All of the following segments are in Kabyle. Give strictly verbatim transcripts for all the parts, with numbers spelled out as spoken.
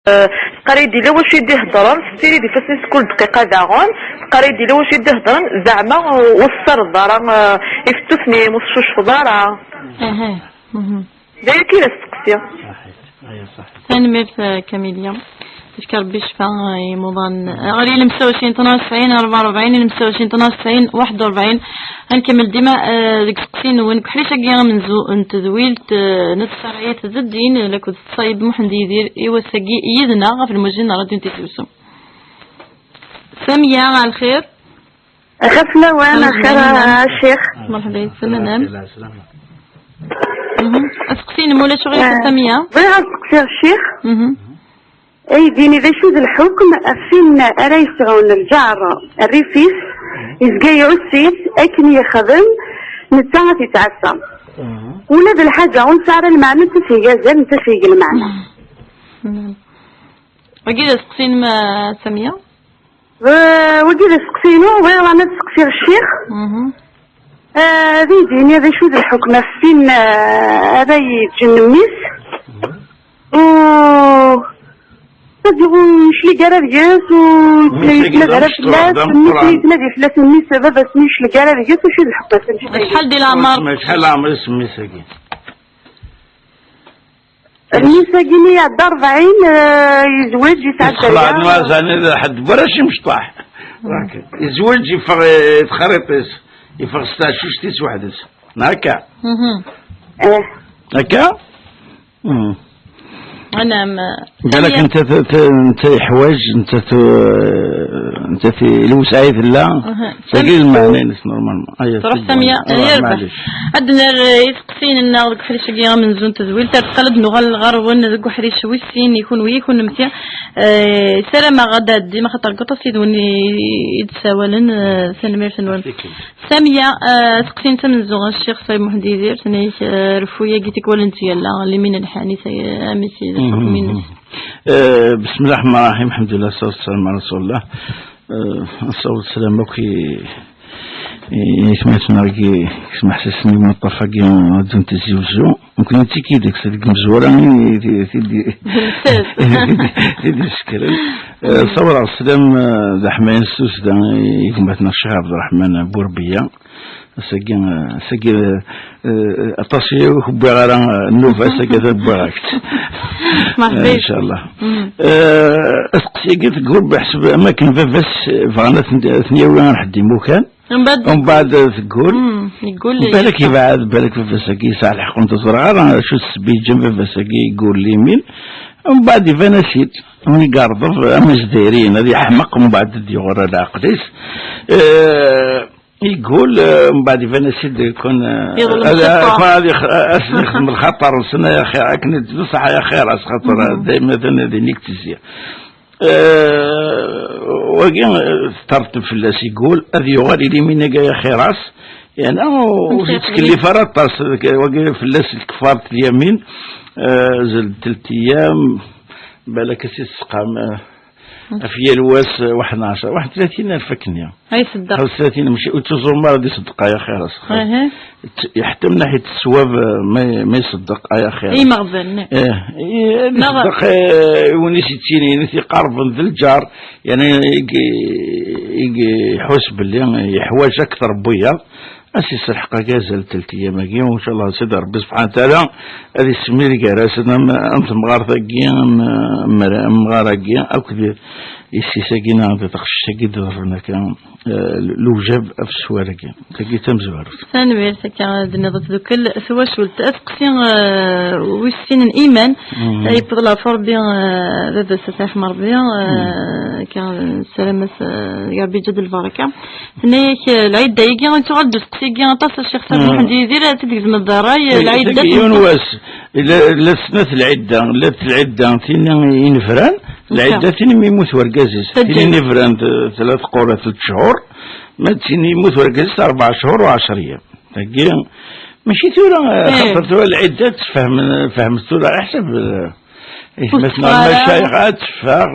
Eh, teqqar-iyi-d yella wacu i d-iheddren, tessirid ifassen-is kul dqiqa daɣen, teqqar-iyi-d yella wacu i d-iheddren, zeɛma, eh, ur tessardeḍ ara, eh, ifettuten-im, ur teccucfeḍ ara. Aha. Mhm. D aya kan i d asteqsi. Tanemmirt, eh, Kamilya. Yefka Rebbi ccfa, eh, i imuḍan. Eh, ɣer i lemsawacin tnac tesɛin rebɛa rebɛin, i lemsawacin tnac tesɛin waḥed u rebɛin. Ad nkemmel dima, eh, deg useqsi-nwen deg uḥric-agi amenzu n tedwilt, eh, n tṣarayat d ddin, eh, lakked ṣṣayeb Muḥend Yidir i wass-agi yid-neɣ ɣef lmujin n Radyu n Tizi Uzzu. Samiya, ɣer lxir. Ɣef lawan, xir a ccix. Merḥba yesselmam. Mhm. Aseqsi-nnem ulac uɣilif a Samiya? Bɣiɣ ad seqsiɣ ccix. Mhm. Aydi-nni d acu d lḥukm ɣef win ara yesɛun lǧar rrif-is, yezga iɛuss-it akken yexdem, netta ad t-ittɛassa. Ula d lḥaǧa ur nesɛi ara lmeɛna, netta s-ig azal, netta s-ig lmeɛna. Mhm. Wagi d aseqsi-nnem a Samiya? Eh, wagi d aseqsi-inu, bɣiɣ daɣen ad seqsiɣ ccix. Mhm. Eh, ad iyi-d-yini d acu d lḥukm ɣef win, eh, ara yeǧǧen mmi-s. U ad ur yeclig ara deg-s, u yettnadi ara fell-as, mmi-s yettnadi fell-as, mmi-s baba-s ur yeclig ara deg-s, acu d lḥukm ɣef win? Acḥal di leɛmer? Acḥal leɛmer-is mmi-s-agi? Mmi-s-agi-nni iɛedda rebɛin, eh, yezweǧ, yesɛa dderya. Yesxelɛen wazen ḥedd n warrac imecṭaḥ. Yezweǧ, yeffeɣ, eh, txariṭ-is, yeffeɣ s teɛcuct-is weḥd-s. Neɣ akka? Mhm. Eh. Akka? Mhm. Anam. Balak netta t-, t-, netta yeḥwaǧ, netta t-, netta t-, lewseɛ i tella. Aha. Tagi d lmeɛna-ines, normalement. Aya, truḥ Samiya, aya yerbeḥ. Ad d-nerr, eh, iseqsiyen-nneɣ deg uḥric-agi amenzu n tedwilt, ar teqqal ad d-nuɣal ɣer-wen deg uḥric wis sin, i kunwi, i kunemti. Eh, ssarameɣ ad d-tɛeddim, axaṭer deg waṭas yid-wen i, i d-ssawalen, eh, tanemmirt-nwen. Samiya, eh, aseqsi-nnes amenzu ɣer Ccix Ṣayeb Muḥend Yidir, tenna-yak, eh, rfu yagi tikwal n tgalla, Limin Lḥani, amek i d lḥukm-ines? Eh, bismillah rahman rahim, alḥamdulillah, ṣṣalatu wassalamu ɛala rasulillah. Eh, nessaweḍ sslam akk i, i, i aytmaten-agi, i yesmeḥsisen i umaṭṭaf-agi, ad ddunt Tizi Uzzu. Nekkni d tiki deg-s, deg imezwura i, i, i, i d-isekkren. Eh, ssawḍeɣ sslam, eh, d aḥmayan s tussda i gma-tneɣ Ccix Ɛebderreḥman Burebbiya. Ass-agi, eh, ass-agi, eh, eh, aṭas i ur k-wwiɣ ara, eh, nnuba, ass-agi ad wwiɣ-ak-tt. Merḥba. Eh, ncallah. Eh, aseqsi-agi teggul beḥseb am akken baba-s, eh, bɣan ad ten-, ad ten-yawi ar ḥedd imukan. Mbeɛd, mbeɛd, eh, teggul. Yeggul. Balak yebɛed, balak baba-s-agi yesɛa lḥeqq, ur t-ẓriɣ ara acu ssebba yeǧǧan baba-s-agi yeggul Limin. Mbeɛd iban-as-id, mi yerḍeb, am izdayriyen, ad yeḥmeq, mbeɛd ad d-yuɣal leɛqel-is. Eh, Yeggul, eh, mbeɛd iban-as-id kun, eh, yeḍlem ad, ssetta. Kun ad yex-, ad sen-yexdem lxaṭer-nsen, ay axir, akken d-, bṣaḥ ay axir-as, xaṭer dayma atan din i yettezzi. Eh, wagi, eh, teṭṭerṭeb fell-as, yeggul, ad yuɣal i Limin-agi ay axir-as, yerna ur yettkellif ara aṭas, wagi fell-as lkeffaret lyamin, eh, zel telt ayyam, balak ad s-yesqam, eh, Ɣef yal wass, eh, waḥed n ɛecṛa, waḥed n tlatin alef akken-nni. Ay ṣeddeq. Xemsa u tlatin, mačči, ur ttuẓum ara ad iṣeddeq ay axir-as. Aha. T-, ḥetta mnaḥi tteswab, eh, ma, ma iṣeddeq ay axir-as. Imeɣban. Eh, i, ad iṣeddeq, eh, i win i s-yettinin, i t-iqerben d lǧar, yani, i g-, i g-, iḥuss belli yeḥwaǧ akter n wiyaḍ. Ad s-iselḥeq agi azal n telt ayyam-agi, u ncallah Sidi Ṛebbi subḥanahu wa taɛala ad isemmid gar-asen am, am temɣart-agi, am, am, amɣar-agi, akked yessi-s-agi neɣ d taqcict-agi d-iḍerren akka, eh, lewjab ɣef sswar-agi. Tagi d tamezwarut. Tanemmirt akka, d-nniḍ tdukkel twacult. Aseqsi, eh, wis sin n iman, eh, yewweḍ lɛaf Ṛebbi, eh, baba-s ad t-yeḥmu Ṛebbi, eh, akka, nessaram-as, eh, ya Ṛebbi yeǧǧ-d lbaraka. Tenna-yak, eh, lɛidda-agi, tuɣal-d useqsi-agi aṭas, a Ccix Sami Muḥend Yidir, ad tt-id-gezmeḍ d ṛṛay, eh, lɛidda yiwen wass, la, la snat lɛidda, la lɛidda, tin inefran, lɛidda tin mi yemmut wergaz-is, tin inefran, t-, tlata qura, tlet cchur, ma d tin yemmut wergaz-is rebɛa cchur u ɛecṛ ayyam. Tagi, mačči tura, eh, xaṭer tura lɛidda tfehmem, fehmet tura, iḥseb, eh, Aytmaten-a, maca ad teffeɣ,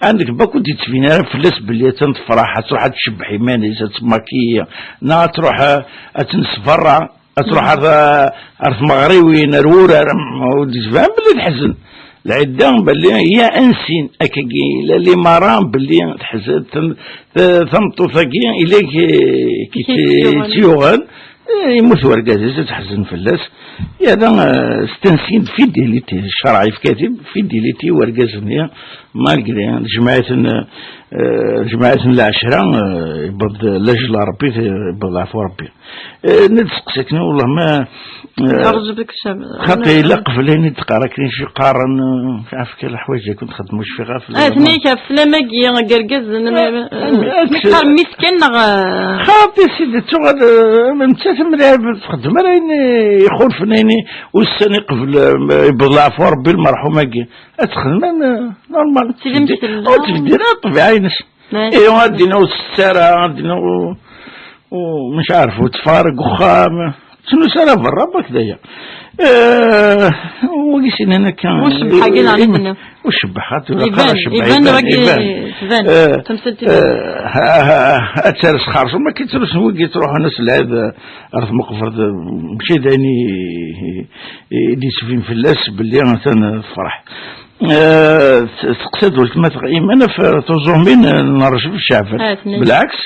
ɛandek bakk ur d-yettbin ara fell-as belli attan tefṛeḥ, ad tṛuḥ ad tcebbeḥ iman-is, ad tmakiyi, neɣ ad tṛuḥ, eh, ad tens berra, ad tṛuḥ ar, ar tmeɣriwin, ar wurar, ur d-yettban belli teḥzen. Lɛidda belli ya ansin akkagi la limara belli tḥezzen tameṭṭut-agi ila ki-, ki-, tt-yuɣen. Eh, yemmut wergaz-is, ad tḥezzen fell-as. Yerna, eh, stensin-d fidélité, ccṛeɛ yefka-t-id fidélité i wergaz-nni, malgré tejmeɛ-iten, eh, tejmeɛ-iten lɛecra, eh, yewweḍ lajel n Ṛebbi, yewweḍ leɛfu Ṛebbi. Eh, nna d-seqsi-k, nna, wellah ma, eh, Xaṭi, yella qbel ayen i d-teqqar akken i qqaren, eh, ɣef kra leḥwayeǧ i kent-xedmen, ur cfiɣ ɣef Ah, tenna-k ɣef sslam-agi, agergaz, n-, Ah, n-, ah, mi qqar miskin neɣ, ah? Xaṭi, sidi, tuɣal, eh, nettat mliḥ, txeddem ara ayen ixulfen, ayen i ussan iqbel, eh, yewweḍ leɛfu Ṛebbi lmerḥum-agi. Ad texdem, eh, normal. Ur tebdir ara ṭṭbiɛa-ines. Ihi, ad d-iniɣ ur tett ara, ad d-iniɣ ur, ur, مش عارف, ur teffeɣ ara deg uxxam. Ur tettnus ara berra, am wakk d aya. Eh, wagi s-yennan akka, ucebbeḥ-agi, eh, neɣ nitni? Ucebbeḥ, ad tura iban, qara cebbeḥ, iban, iban, wagi iban. Tban. Eh, tamsalt iban. Eh, ha, ha, ha, ad tares xerṣum, akka i ttrusun wigi ttruḥun ass lɛid, eh, ar tmeqbert, eh, mačči d ayen i, i, i d-yettbin fell-as belli atan tefreḥ. Eh, t-, teqsa-d weltma-tneɣ Iman ɣef tuẓumin, eh, n Rrejb Ceɛban. Ah, tenna-yi. Belɛeks,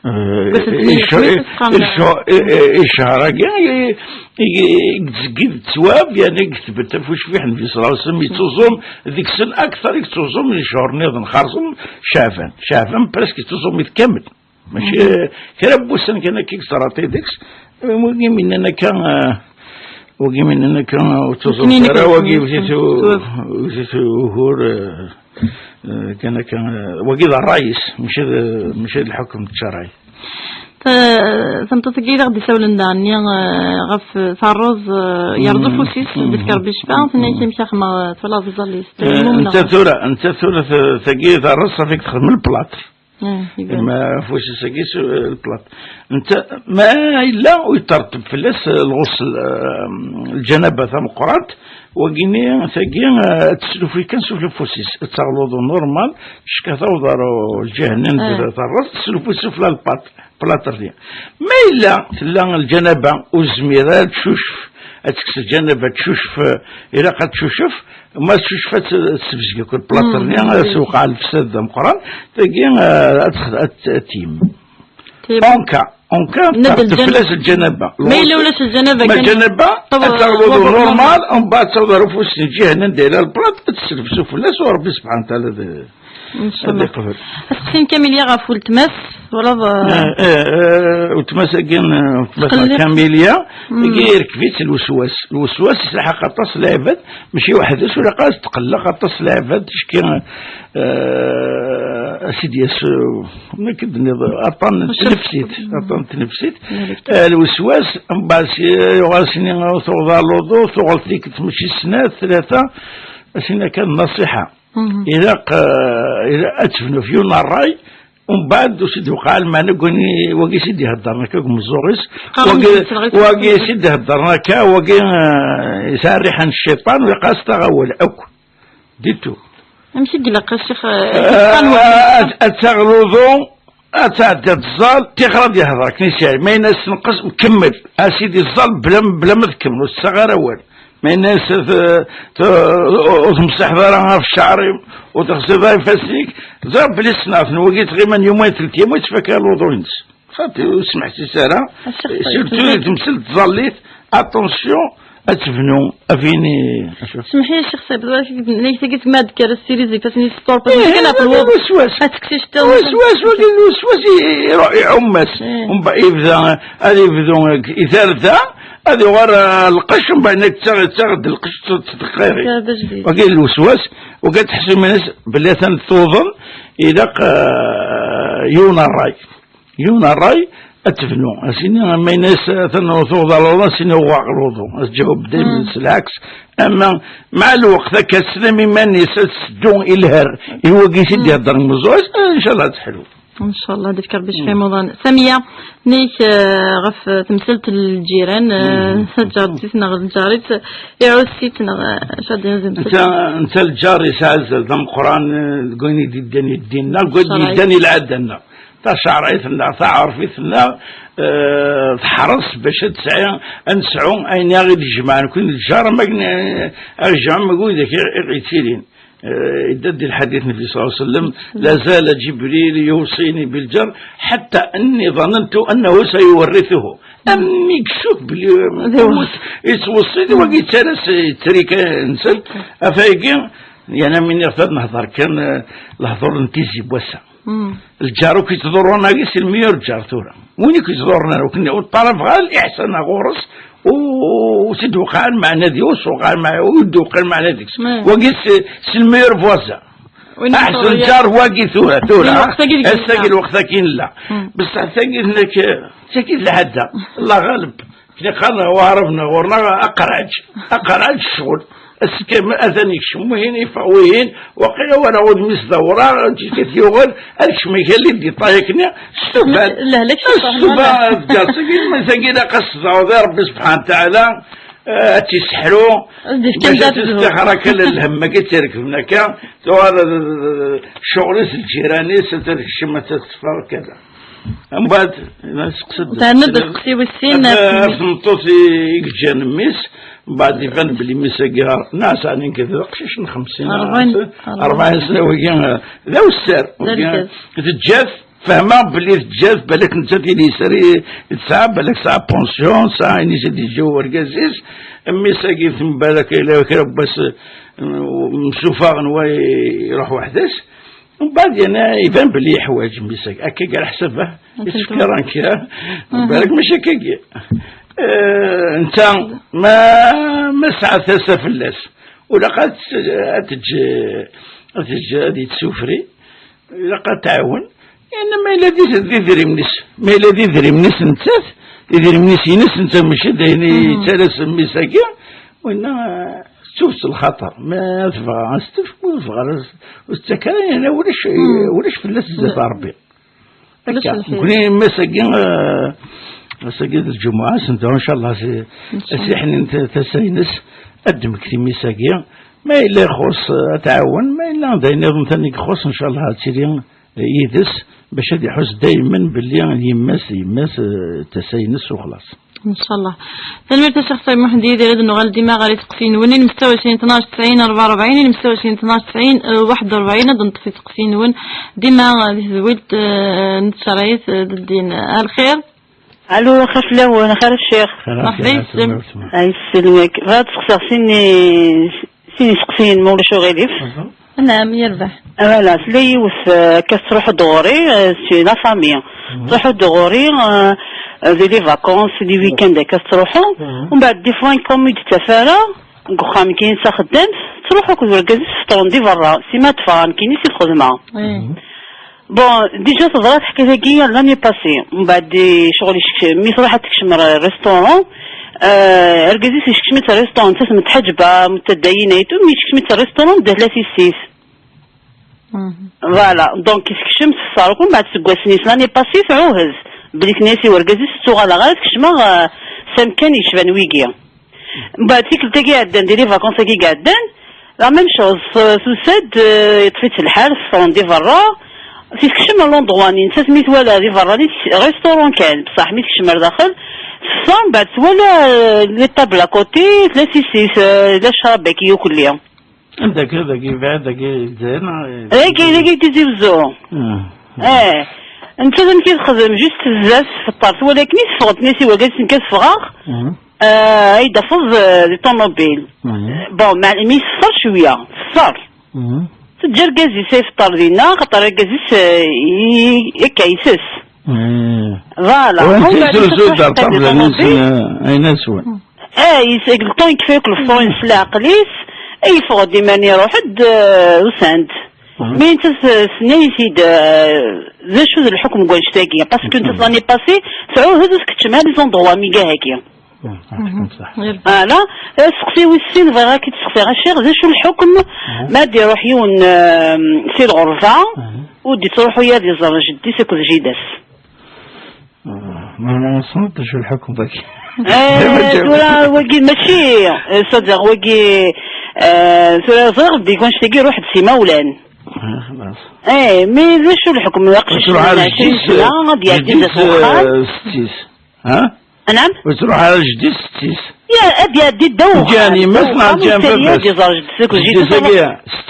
eh, bas d-tenna-yi, ic-, xemsa ic-, sqam. Ic-, i-, i-, icehṛ-agi, i-, i-, i yettzeggid ttwab, yani, i yetbet ɣef ucbiḥ n Nnbi ṣella Llahu ɛalayhi wa sellem, yettuẓum deg-sen akteṛ i yettuẓum n cchur nniḍen xerṣum Ceɛban. Ceɛban presque yettuẓum-it kamel. Mačči kra n wussan kan akka i yeẓra deg-s, wagi mi nnan akka, eh, wagi mi nnan akka, ur ttuẓum ara, wagi wwet-it u-, wwet-it ugur, eh, eh, kan akka, eh, wagi d ṛṛay-is, mačči d, mačči d lḥukm n ccṛeɛ. Ta-, tameṭṭut-agi i aɣ-d-isawlen daɣen-nni, eh, ɣef tarreẓ, eh, yerreẓ ufus-is, mm, deg Ṛebbi ccfa, tenna-k amek axemma, eh, twalaḍ ẓẓallit. Eh, netta tura, netta tura t-, tagi tarreẓ, ṣafi texdem lplaṭ. Ah, iban. Ma afus-is-agi s-, lplaṭ. Netta, ma yella ur yettṛetteb fell-as, eh, lɣusl, eh, lǧanaba tameqqrant, wagini, tagi, eh, ad teslufuy kan s ufus-is, ad taɣ luḍu normal, cka tawḍ ar lǧiha-nni n tarreẓ, teslufuy sufla lplaṭ, plaṭ-nni. Ma yella tella lǧanaba ur tezmir ara ad tcucef, ad tekkes lǧanaba, ad tcucef, eh, ilaq ad tcucef, ma tcucef ad t-, ad tessebzeg akk plaṭ-nni, ad tewqeɛ lefsad d ameqqran, tagi, eh, ad tex-, ad t-, ad t-yem. En cas, en cas, tefla-s lǧanaba. Ma yella ulac lǧanaba, ma kan lǧanaba, ad taɣ luḍu normal, mbeɛd taweḍ ar ufus n lǧiha-nni anda yella lplaṭ, ad tesselfes fell-as, u Ṛebbi subḥanahu wa taɛala ad, ad iqbel. Aseqsi n Kamilya ɣef weltma-s, twalaḍ, eh, eh, eh, eh, weltma-s-agi, eh, weltma-s n Kamilya, agi irkeb-itt lweswas. Lweswas yesselḥaq aṭas n lɛibad, mačči weḥd-s, ula ɣas tqelleq aṭas n lɛibad, ticki, eh, a s-id-yas, eh, nekk d-nniḍ, aṭṭan n tnefsit, aṭṭan n tnefsit. Eh, lweswas, mbeɛd s-, yuɣal s-nni tuɣeḍ ar luḍu, tuɣal tikkelt mačči snat, tlata, a s-nni kan nnaṣiḥa. Ilaq, eh, ilaq ad tebnu f yiwen n ṛṛay, umbeɛd ur s-id-yuqeɛ lmeɛna deg wani, wagi s-id-iheddren akka deg umeẓẓuɣ-is, wagi, wagi s-id-iheddren akka, wagi, eh, yesɛa rriḥa n cciṭan, u ilaq ad s-taɣ awal akk. Di tout. Amek i ilaq, a ccix, eh, ad, ad taɣ luḍu, ad tɛeddi ad tẓall, tixer ad yehder akken i s-yeɛǧeb. Ma yenna-as tenqes, kemmel. A sidi, ẓall bla, bla ma tkemmel, ur tettaɣ ara awal. Ma yenna-as t-, t-, ur temsiḥeḍ ara ɣef cceɛr-im, ur teɣsiḍ ara ifassen-ik, ẓriɣ belli ssneɣ-ten wagi, tɣiman yuma telt yam, ur yettfaka luḍu-ines. Xaṭi, ur smeḥsis ara, surtout di temsalt tẓallit, attention, ad tebnu, avini. Smeḥ-iyi, Ccix Saɛid, walakin nnig tagi ma d-kker ad tessirid ifassen-is s ṭṭurfa, eh, kan ɣef lwuḍu. Weswas. Ad tekkes iceṭṭiḍen. Weswas, wagi d weswas i, i, iɛumm-as. Eh. Umba-, yebda, ad yebdu i tarda, ad yuɣal, eh, lqecc, umbeɛd ad yettaɣ, yettaɣ-d lqecc s tdeqqiri. Tarda jdidt. Wagi d lweswas, wagi ad teḥsum-ines belli atan tuḍen, ilaq, eh, yiwen ṛṛay. Yiwen ṛṛay ad tebnu. Asini, ama yenna-as atan tuɣeḍ ar luḍu, asini uɣeɣ luḍu. Ad tǧaweb daymen s lɛeks. Ama, mɛa lweqt akka, teslam iman-is ad tseddu i lher, i wagi s-id-iheddren meẓẓuɣ-is, eh, ncallah ad teḥlu. Ncallah, ad ifk Ṛebbi ccfa i imuḍan. Samiya, nek, eh, ɣef temsalt n lǧiran, eh, taǧaṛt-is neɣ lǧaṛ-is, iɛuss-itt neɣ, eh, acu ad d-yini temsalt? Netta, netta lǧaṛ yesɛa azal d ameqqran, eh, deg wayen i d-yeddan i ddin-nneɣ, deg wayen i d-yeddan i lɛadda-nneɣ. Tacaɛrit-nneɣ, taɛerfit-nneɣ, eh, teḥreṣ bac ad tesɛi, ad nesɛu ayen i ɣ-id-ijemɛen, nekkni d lǧar am wakken, eh, aɣ-ijemɛen am widak i, i ɣ-yettilin. Eh, yedda-d di lḥadit n Nnbi صلى الله عليه وسلم: "لا زال جبريل يوصيني بالجار حتى إني ظننت أنه سيورثه." Am mi yessuk belli yettweṣṣi-d wagi, yettara-s, yettri kan-nsen. Ɣef wayagi, yerna mi nniɣ-t ad nehḍer kan, eh, lehḍur n tizi n wass-a. Lǧar ur k-yettḍurrun ara, si lmiyur lǧar tura. Win i k-yettḍurrun ara, ur ṭṭalab ɣer liḥsana ɣur-s, u-, ur s-id-wqeɛ lmeɛna di-, ur s-wqeɛ lmeɛna, ur d-wqeɛ lmeɛna deg-s. Wagi s, s lmiyur voisin. Aḥsen lǧar wagi tura, tura. Ass-agi, lweqt-agi nella. Bessaḥ tagi, nekk, tagi d lɛadda. Allah ɣaleb. Kna qqaren waɛrab-nneɣ ɣur-neɣ aqraǧ, aqraǧ ccɣel. Ass kamel atan yekcem wihin, yeffeɣ wihin, waqila wala udem-is d awraɣ, ǧikat yuɣal, ad kecmen kan li détail akkenni, s tuba. Lehlak s tuba, tgerṣ, tagi, ma tagi ilaq ad s-tdɛuḍ i Rebbi subḥanahu wa taɛala, eh, ad tt-isseḥru, ad d-ifk bac ad amdad testixra kan lhemm-agi tt-irekben akka, tuɣal, eh, ccɣel-is, lǧiran-is, ad tekcem, ad teffeɣ, kada. Mbeɛd, ma teqsiḍ-d, terniḍ-d asteqsi wis sin, ɣef, ɣef tmeṭṭut i, i yeǧǧan mmi-s, mbeɛd iban belli mmi-s-agi, neɣ sɛan nekk d aqcic n xemsin, rebɛin, rebɛin sna, wagi, d awessar, d wagi, argaz. Teǧǧa-t, fehmeɣ belli teǧǧa-t, balak nettat i yesser i, i tesɛa, balak tesɛa pension, tesɛa ayen i s-d-yeǧǧa urgaz-is, mmi-s-agi, balak yella kra n wass, mm, msufaɣen wa iruḥ weḥd-s, Mbeɛd, yerna iban belli yeḥwaǧ mmi-s-agi. Akka gar ḥsab, ah, yettfekkiṛ akka. Balak mačči akkagi. Eh, netta ma, ma tesɛa tasa fell-as, ur ilaq ad t-, ad teǧǧ, ad teǧǧ ad yettsufri, ilaq ad tɛawen. Yerna ma yella d, d idrimen-is, ma yella d idrimen-is nettat, idrimen-is ines netta, mačči d ayen i yettalas mmi-s-agi, winna, eh, tettuget lxaṭer. Ma tebɣa ad s-tefk, ma tebɣa ad s-, ur tettak ara, yerna ulac, ulac fell-as zdat Ṛebbi. Akka, nekkni, ass-agi, eh, ass-agi d lǧemɛa, ad s-nedɛu, ncallah, si, ad s-iḥnin ta-, tasa-ines, ad d-temmekti mmi-s-agi. Ma yella ixuṣ, eh, ad tɛawen, ma yella d ayen iḍen tani ixuṣ, ncallah, ad tili yid-s, bac ad iḥuss daymen belli yemma-s, yemma-s, eh, d tasa-ines u xlaṣ. Ncallah. Tanemmirt a Ccix Saɛid Muḥend Yidir, ad nuɣal dima ɣer isteqsiyen-nwen, ilem setta u ɛecrin tnac tesɛin rebɛa u rebɛin, ilem setta u ɛecrin tnac tesɛin waḥed u rebɛin, ad neṭṭef isteqsiyen-nwen dima, eh, di tedwilt, eh, n tcerɛit, eh, d ddin. A lxir. Alo, xir fell-awen, xir a Ccix. Merḥba yes-m. Ay, yesselmek. Bɣiɣ ad d-sseqsiɣ sin n, sin iseqsiyen, ma ulac uɣilif. Naɛam, yerbeḥ. Voilà, tella yiwet, eh, akka tettruḥu-d ɣur-i, eh, c'est la famille. Tettruḥu-d ɣur-i, eh, di les vacances, di week-end akka tettruḥu. Umbeɛd, des fois, comme ur d-tettaf ara, deg uxxam kan s axeddam, tettruḥu akked urgaz-is, feṭṭren di berra, sima teffeɣ nekkini si lxedma. Bon, déjà teḍra teḥkayt-agi l'année passée. Mbeɛd, eh, ccɣel isekcem, mi truḥ ad tekcem r-, restaurant, eh, argaz-is isekcem-itt restaurant, nettat mtḥeǧba, mutadayina et tout, mi isekcem-itt restaurant, dehla tissit. Voilà, donc isekcem s ṣṣaruk, mbeɛd seg wass-nni, l'année passée, tɛuhed. Belli tenna-yas i urgaz-is, ur ttuɣaleɣ ara ad kecmeɣ, eh, s amkan yecban wigi. Mbeɛd tikkelt-agi iɛeddan, di les vacances-agi iɛeddan, la même chose, s-, tusa-d, eh, yeṭṭef-itt lḥal, teffɣen di berra, tisekcem l'endroit-nni, nettat mi twala di berra-nni, restaurant kan, bṣaḥ mi tekcem ar daxel, tefsa, mbeɛd twala, eh, les tables à côté, tella tissit, eh, la ccrab-agi ukelli. Anda akka, dagi yebɛed, dagi Lezzayer, neɣ? Dagi, dagi Tizi Wezzu. Ah. Eh, nettat amek i texdem, juste tezza-s tfeṭṭer, twala akken i teffeɣ, tenna-yas i urgaz-is nekk ad ffɣeɣ, eh, ad yi-d-tafeḍ, eh, di ṭumubil. Bon, meɛna mi tfeṭṭer cwiya, tfeṭṭer. Teǧǧa argaz-is ad ifeṭṭer dinna, xaṭer argaz-is, eh, i-, akka, itess. Voilà. Anta i tezzu-d ar ṭṭabla-nsen, eh, ayen ad swen? Eh, yes-, deg le temps yekfa yakk le temps s leɛqel-is, eh, yeffeɣ-d iman iruḥ-d, eh, usan-d. Mi netta s-, s-, tenna-yas-id, eh, d acu d lḥukm n wanect-agi, parce que netta l'année passée tɛuhed ur tkeččem ara les endroits mi gahagi. Voilà. Eh, seqsi wis sin, bɣiɣ ad k-id-seqsiɣ a Ccix, d acu lḥukm ma ad d-iruḥ yiwen, eh, si lɣerba, ur d-ittruḥu ara ad iẓer jeddi-s akked jida-s? Ah, ma, ma, ma, d acu lḥukm dagi? Eh, tura wagi mačči, eh, c'est-à-dire wagi, eh, tura ẓriɣ belli wanect-agi iruḥ-d s imawlan. Ah, xlaṣ. Eh, mais d acu lḥekm, aqcic n ɛecrin sna, ad iɛeddi ddaw uxxam? Ur tettruḥ ara jeddi-s, eh, setti-s. Ha? Anɛam? Ur tettruḥ ara jeddi-s, setti-s. Ya, ad iɛeddi ddaw uxxam. Ǧǧiɣ yemma-s neɣ ǧǧiɣ baba-s? Ad iẓer jeddi-s akk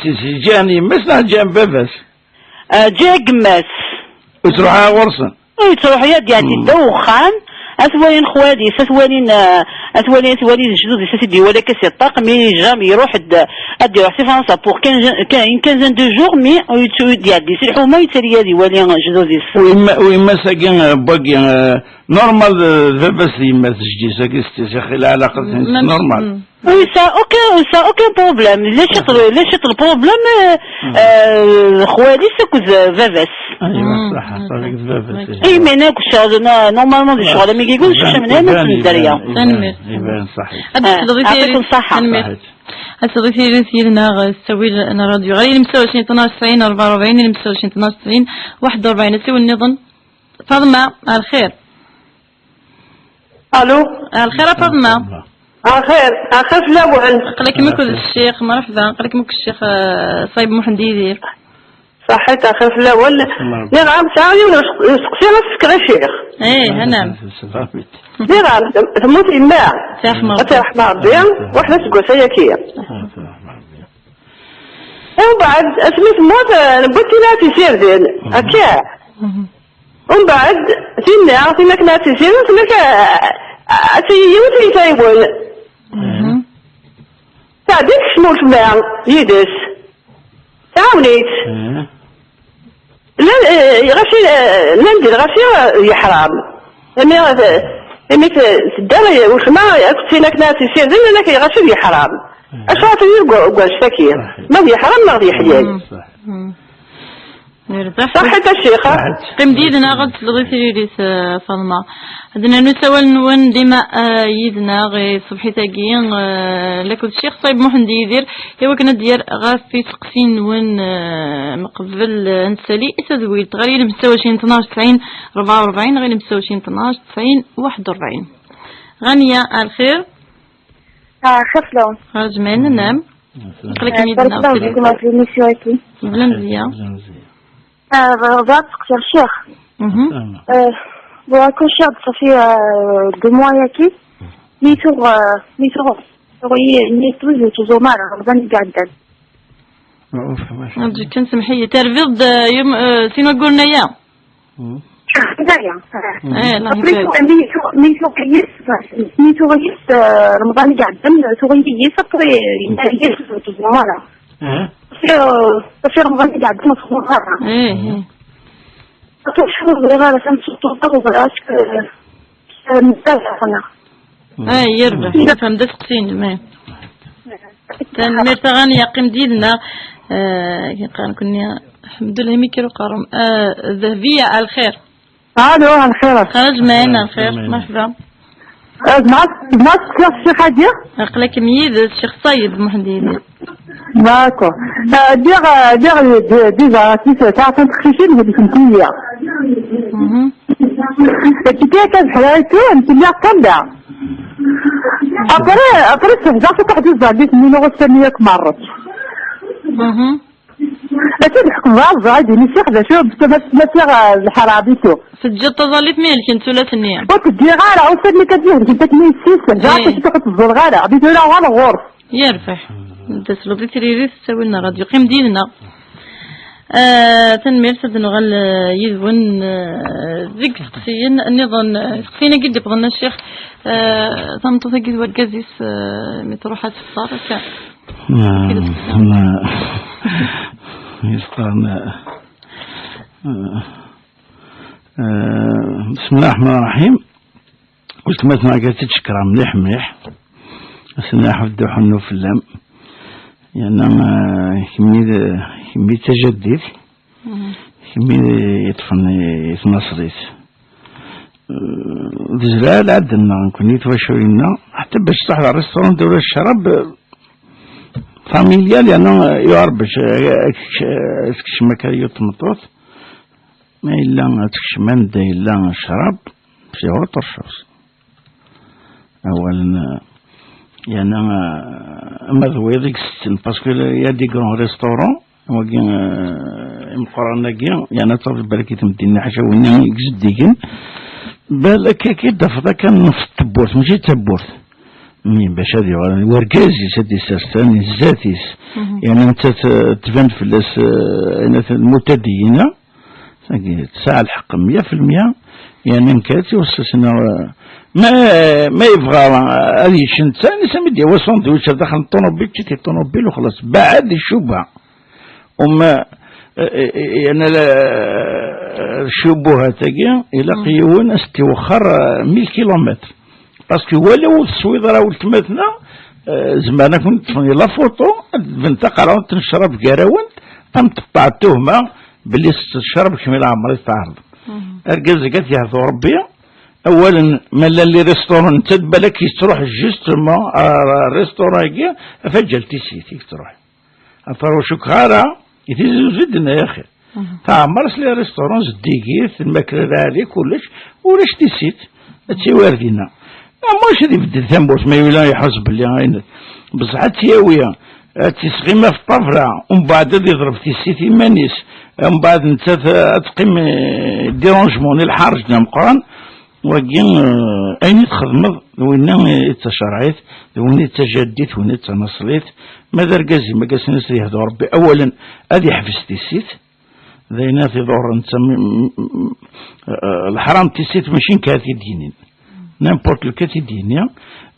jeddi-s. Ǧǧiɣ yemma-s neɣ ǧǧiɣ baba-s? Ah, ǧǧiɣ yemma-s. Ur tettruḥ ara ɣur-sen? Ur yettruḥ, ad iɛeddi ddaw uxxam, ad t-walin xwali-s, ad t-walin, eh, ad t-walin, ad t-walin lejdud-is, ad t-id-iwali akka si ṭṭaq, mais jamais iruḥ-d, ad iruḥ si Fransa pour quinze, une quinzaine de jours, mais ur yettu-, ur d-iɛeddi si lḥuma, ur yettali ad iwali lejdud-is. U yemma-, u yemma-s-agi, eh, n wagi, eh, normal, eh, d baba-s d yemma-s, jeddi-s-agi, setti-s, axi lɛalaqa-nsen normal. Ur yesɛa aucun, ur yesɛa aucun problème. Ulac iṭ-, ulac iṭ-, le problème, euh, euh, xwali-s akked, euh, baba-s. Aywa, ṣaḥa, ṣaḥa, d baba-s. Ay, mais nekk, ccɣel, no-, normalement, d ccɣel, mi yeggun, ccɣel, iban, iban, iban, ṣaḥa. Ad tesleḍ i tiri-, tanemmirt. Ad tesleḍ i tiri-, yid-neɣ, eh, s ttawil n ṛṛadyu. Ɣer yimsawen sin tnac tesɛin rebɛa u rebɛin, yimsawen sin tnac tesɛin waḥed u rebɛin. Ad ssiwel nniḍen. Faḍma, ar lxir. Allo. Ar lxir a Faḍma. Ar lxir, ar lxir fell-awen. Aql-ikem akked ccix, merḥba, aql-ikem akked ccix, eh, Ṣayeb Muḥend Yidir. Ṣaḥit, ar lxir fell-awen. Nniɣ-am sɛiɣ yiwen n useq-, useqsi ad s-fkeɣ i ccix. Eh, hanam. Nniɣ-am, temmut yemma. Ad tt-yerḥem Ṛebbi, waḥed aseggas ayaki. Umbeɛd, asmi temmut, eh, newwi-d tin ara tt-isirden. Akka. Umbeɛd, tinna, tin akken ad tt-isirden, tin akka, eh, ad tili yiwet i taywen. Teɛdi tekcem weltma yid-s. Tɛawen-itt. Llan, eh, ɣas, eh, llan di lɣaci, eh, yeḥram. Imi, eh, imi t-, tedda, eh, weltma, akked tin akken ad tt-isirden, llan akka lɣaci d yeḥram. Acu ara tili deg, deg wanect-agi? Ma d yeḥram neɣ d yeḥlal? Yerbeḥ. Ṣaḥit a ccix. Qqim-d yid-neɣ ad tesleḍ i tririt, eh, Faḍma. Ad nernu s awal-nwen dima, eh, yid-neɣ, eh, ṣṣebḥit-agi, eh, lakked Ccix Ṣayeb Muḥend Yidir, i wakken ad d-yerr ɣef isteqsiyen-nwen, eh, meqbel, eh, ad nessali i tadwilt ɣer yilem setta u ɛecrin tnac tesɛin rebɛa u rebɛin, ɣer yilem setta u ɛecrin tnac tesɛin waḥed u rebɛin. Ɣaniya, ar lxir. Ah, xir fell-awen. Ɣer jmaɛin, naam. Aql-ikem yid-neɣ. Barakallahu fikum ɣef l'émission-agi. Bla mzeyya. Ah, bɣiɣ ad seqsiɣ ccix. Mhm. Ah, bon, accouchiɣ-d, ça fait, euh, deux mois-agi. Mi tuɣ, euh, mi tuɣ, tuɣ-iyi, mi tuɣ-iyi, ur tuẓum ara, Remḍan i iɛeddan. Rǧu kan, semmeḥ-iyi. Terbiḍ-d, euh, yum-, euh, sin wagguren aya? Aya. Eh, Allah ibarik. Mi tuɣ-iyi, mi tuɣ-iyi, mi tuɣ-iyi, euh, Remḍan i iɛeddan, tuɣ-iyi, après, yenna-yi, ur tuẓum ara. Après, euh, après Remḍan i iɛeddan, ur tuẓum ara. Eh, eh. Tura ur ẓriɣ ara tamsulta, ur ẓriɣ ara, euh, euh, nezmer ad ɣreɣ. Eh, yerbeḥ. Yefhem d aseqsi-inem, eh. Tanemmirt a Ɣani, yeqqim-d yid-neɣ. Eh, yeqqar nekkni, ḥemdullah, mi kra uqerrum. Eh, Dehbiya, ar lxir. Allo, ar lxir. Xaraj maɛna, ar lxir. Merḥba. Eh, zemreɣ, zemreɣ ad seqsiɣ ccix-agi? Aql-ikem yid-s, Ccix Ṣayeb Muḥend Yidir. D'accord. Eh, lliɣ, eh, lliɣ di, di, déjà, si, si, taɛṭint teqcicin, di Kentiya. Mhm. Kentiya kan ḥraytu, ntiliɣ kan da. Après, après, sehdaɣ, taṭaḥ di ẓallit, nni nuɣ sani yak marret. Mhm. Acu d-ḥekmeɣ, ẓẓay, d-ini ssiɣ, d acu, ma, ma ssiɣ, eh, lḥaram i tu. Teǧǧiḍ taẓallit mi helkent tullas-nni? Ur teddiɣ ara, ussan-nni kan mi helkent akken i yessis, ẓẓay, eh, acu tuɣ ur teẓẓulleɣ ara, di tura uɣaleɣ ɣur-s. Yerbeḥ. D asleḍ i tririt, ttawil neɣ ad yeqqim d yid-neɣ. Eh, tanemmirt, ad nuɣal, eh, yid-wen, eh, deg isteqsiyen nniḍen, eh, isteqsiyen-agi d-iwwḍen a ccix, eh, tameṭṭut-agi d wergaz-is, eh, mi truḥ ad tefṭer, akka. Naam, naam. Yesqarna. Eh, eh, bismillah ar-Rahman ar-Rahim. Weltma-tneɣ ad tt-id-cekkreɣ mliḥ, mliḥ. Ass-nni ad d-uḥunnu fell-am. Yerna, eh, kemmi d, kemmi d tajaddit. Mhm. Kemmi yeṭṭfen i tnaṣlit. Eh, d zlal ad nneɣ nekkni twaculin-nneɣ, ḥtta bac truḥ ɣer restaurant d ula ccrab, eh, familial, yerna, eh, yuɛer bac, eh, ad tekc-, eh, ad tekcem akka yiwet tmeṭṭut. Ma yella ad tekcem anda yella ccrab, c'est autre chose. Awalen, eh, yerna, eh, ama d wiyeḍ i isetten, parce que il y a des grands restaurants, wagi, eh, imeqqranen-agi, yeɛni ad tafeḍ balak i tmeddin-nni ḥaca winna i izeddigen, balak akka i d-tafeḍ akka nnef n tewwurt, mačči d tawwurt. Mi bac ad yuɣal wergaz-is ad d-isers tani zdat-is, yeɛni nettat, eh, tban fell-as, eh, ayen at lmutadiyina, tagi tesɛa lḥeqq mya fi lmya, yeɛni nekk ad tt-iweṣṣa-s neɣ, eh, ma, ma yebɣa ad yečč netta, nisa mi d-yawa sandwich ar daxel n ṭunubil, ččet i ṭunubil u xlaṣ, baɛed di ccuba. Uma, eh, eh, eh, yeɛni la, eh, ccubuhat-agi, ilaq yiwen ad s-t-iwexxer, eh, mil kilumitr. Parce que wala ur teswiḍ ara weltma-tneɣ, eh, zemren ad ken-ṭṭfen i la photo, ad d-tban taqerɛunt n ccrab gar-awent, am tqeṭṭeɛ tuhma belli s ccrab kemm i leɛmer i tɛerḍem. Argaz-agi ad t-yehdu Rebbi, awalen ma llan les restaurants, netta d balak yettruḥ justement ar restaurant-agi, af aǧal tissit i yettruḥ. Aṭer ur cukkeɣ ara, i Tizi Uzzu i d-tenna yaxi. Teɛmer s les restaurants zeddigit, lmakla lɛali, kullec, ulac tissit, ad tiwar dinna. Amuc ad ibeddel tamurt, ma yella iḥuss belli ayen, bẓeɛ ad tt-yawi, ad tt-isɣima f ṭṭabla, umbeɛd ad iḍreb tissit iman-is, umbeɛd nettat ad teqqim, eh, dérangement, i lḥerǧ d ameqqran, wagi, eh, ayen i txedmeḍ, d winna i d tacerɛit, d winna i d tajaddit, d winna i d tanaṣlit. Ma d argaz-im, ma d argaz-im, ad yehdu Rebbi, awalen, ad iḥbes tissit, d ayen ad t-iḍurren, netta mi, m-, m-, eh, leḥram tissit, mačči nekk ad t-id-yinin. N'importe lequel ad t-id-yini.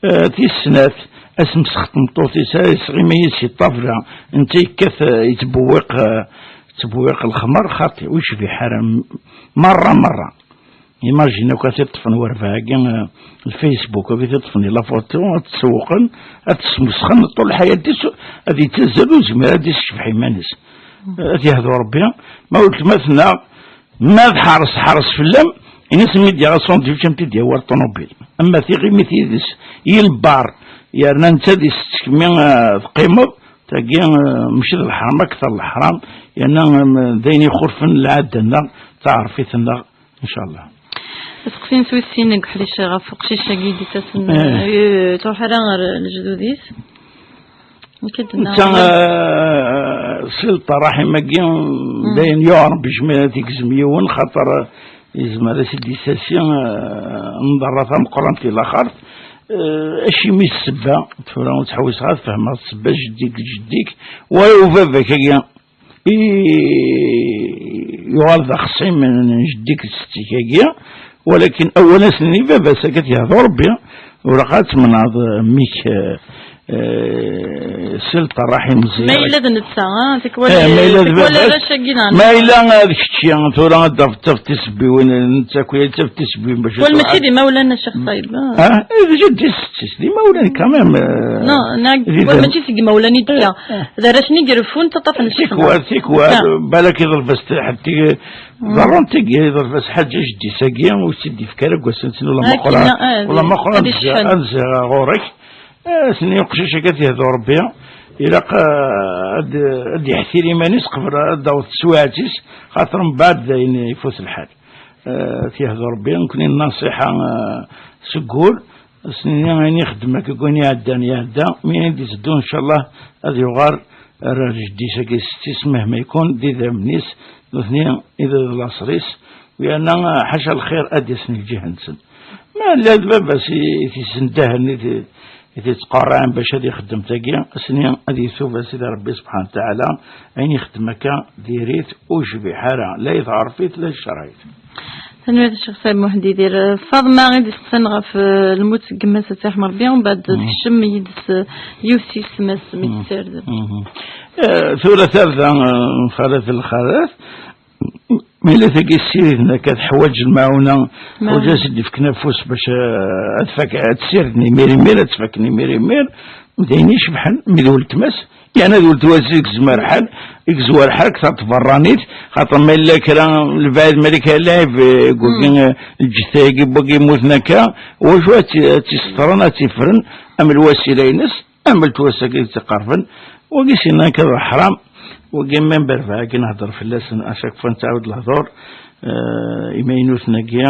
Eh, tis snat, ad s-mesxet tmeṭṭut-is, ad yesɣima yis si ṭṭabla, netta yekkat, eh, yettbewwiq, eh, yettbewwiq lexmer, xaṭi, ur yecbiḥ ara, m-, merra, merra. Imagine akk ad t-iṭṭfen werbaɛ-agi, eh, Facebook, ad t-iṭṭfen i la photo, ad t-sewwqen, ad t-smesxen ṭul lḥayat-is, ad yettazzal, ur yezmir ad yessecbeḥ iman-is. Eh, ad yehdu Rebbi, ma weltma-tneɣ, ma tḥeṛes, tḥeṛes fell-am, ini-as mi d-yaɣ sandwich am t-id-yawi ar ṭunubil. Ama tiɣimit yid-s, i lbar, yerna netta ad isett kemmi, eh, teqqimeḍ, tagi, eh, mačči d leḥram, akteṛ leḥram, yerna, eh, d ayen ixulfen lɛadda-nneɣ, taɛerfit-nneɣ, incallah. Aseqsi-ines wis sin deg uḥric ɣef uqcic-agi i d-ittasen, eh, ur truḥ ara ɣer lejdud-is. Nekk ad d-nnaɣ netta, eh, silṭa ṛaḥim-agi, d ayen yuɣ Ṛebbi, yezmer ad t-igzem yiwen, xaṭer, eh, yezmer ad t-id-isasi, eh, nḍerra tameqqrant i laxert. Eh, acimi ssebba, tura ur ttḥewwiseɣ ad fehmeɣ ssebba jeddi-k, jeddi-k, wa ubabat-agi, i yuɣal d axṣim n jeddi-k d setti-k-agi, walakin awal asen i baba-s akka t-yehdu Rebbi, ur ilaq ad tmenɛeḍ mmi-k, eh, eh, silṭa ṛaḥim. Ma yella d netta, ah, tikwal, eh, ma yella d tikwal baba-s, arrac-agi neɣ ma yella d kečči, tura ad d-tafeḍ tisebbiwin, netta akk ad tafeḍ tisebbiwin bac ad, wal mačči d imawlan a Ccix Ṭayeb, ah. Ah, eh, d jeddi-s d imawlan quand même, eh, non, neɣ d tikwal idam. Mačči seg imawlan i d-tekka. Eh. D arrac-nni i ireffun, ttaṭṭafen ccexla. Tikwal, tikwal, ah, balak iḍleb-as ḥedd, ḍerrunt tigi, iḍleb-as ḥaǧa jeddi-s-agi, ur tt-id-yefki ara deg wass-nsen, ula ma qqlen, ah, ula ma qqlen ad ziɣ ɣur-k. Eh, asen-nni uqcic-agi ad t-yehdu Rebbi, ilaq, eh, ad, ad d-yeḥtir iman-is qbel ad d-taweḍ teswiɛt-is, xaṭer mbeɛd dayen ifut lḥal. Eh, ad t-yehdu Rebbi, nekni nnaṣiḥa, eh, seg wul, Ass-nni ayen ixeddem akka deg wayen iɛeddan iɛedda, mi i d-iteddu, ncallah, ad yuɣal ar jeddi-s-agi, setti-s, mahma yekun d idammen-is, nutni i d laṣer-is, u yerna, ḥaca lxir, ad d-yasen lǧiha-nsen. Ma yella d baba-s i, i t-issendahen, i t-, i t-ittqerriɛen bac ad ixeddem tagi, ass-nni ad yetub ar Sidi Ṛebbi subḥanahu wa taɛala, ayen ixeddem akka diri-t, ur yecbiḥ ara, la i tɛerfit, la i tcerɛit. Tanemmirt a Ccix Saɛid Muḥend Yidir. Faḍma i d-isteqsan ɣef, eh, lmut n yemma-s, ad tt-yerḥem Ṛebbi, umbeɛd tekcem yid-s, eh, yiwet si yessetma-s mi tessired. Eh, tura tarda, eh, n xalat lxalat, ma yella tagi ssiriden akka teḥwaǧ lmaɛuna, teḥwaǧ ad s-d-fken afus bac, eh, ad fak-, ad ssirden imir imir, ad tt-faken imir imir, d ayen icebḥen, mi d weltma-s, Yerna d weltma-s i yezmer ḥal, i yezwar ḥal deg taṭ tberranit, xaṭer ma yella kra n lebɛid, ma yella kra n lɛib, eh, deg wagi, eh, lǧetta-agi n wagi yemmuten akka, wacu ad tt-, ad tt-isetren, ad tt-ifren, am lwasila-ines, am lwasila-agi i tt-iqerben, wagi s-yenna akka d leḥram, wagi même berbeɛ-agi nehder fell-asen, à chaque fois nettɛawed lehdur, eh, imaynuten-agi,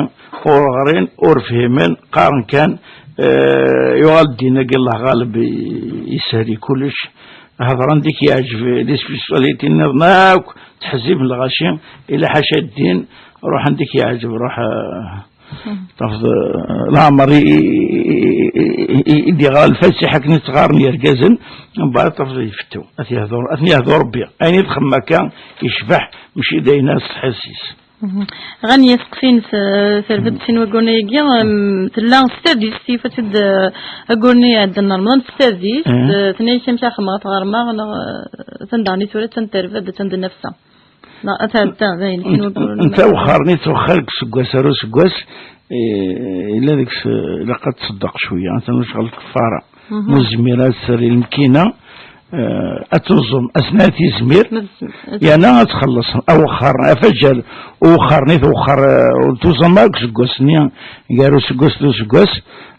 ur ɣrin, ur fhimen, qqaren kan, eh, yuɣal ddin-agi, Allah ɣaleb, i-, yeshel i kullec, Hḍer anda i k-yeɛǧeb, les spécialités nniḍen akk ttḥezziben lɣaci, ila ḥaca ddin, ruḥ anda i k-yeɛǧeb, ruḥ, eh, tafeḍ, eh, leɛmer i, i, i, i, i d-yeɣra lfatiḥa akken i ttɣaren yergazen, mbeɛd tafeḍ ifettu. Ad t-yehdu, ad ten-yehdu Rebbi. Ayen i txemmem akka, yecbeḥ, mačči d ayen ad ṣṣeḥ-is. Ɣani aseqsi-ines, eh, terbeddit n waggur-nni-agi, em, tella s tadist, yufa-tt-id, eh, aggur-nni iɛeddan n Remḍan s tadist, eh, tenna-ak amek ara xedmeɣ ad t-ɣermeɣ, neɣ, eh, atan daɣen i tura, atan terba-d, atan d nnefsa. Neɣ ad tɛedda, dayen, sin wagguren. Netta wexxar-nni yettwexxar deg useggas ar useggas, eh, yella deg-s, eh, ilaq ad tṣeddeq cwiya, atan ur tecɣel lkeffara. Mhm. Ur tezmir ad tserri lmekina, eh, ad tuẓem, asmi ara tizmir, yerna ad txelleṣ awexxar, afaǧal, uwexxar-nni, tewexxar, eh, ur tuẓem akk seg wass-nni, gar useggas d useggas,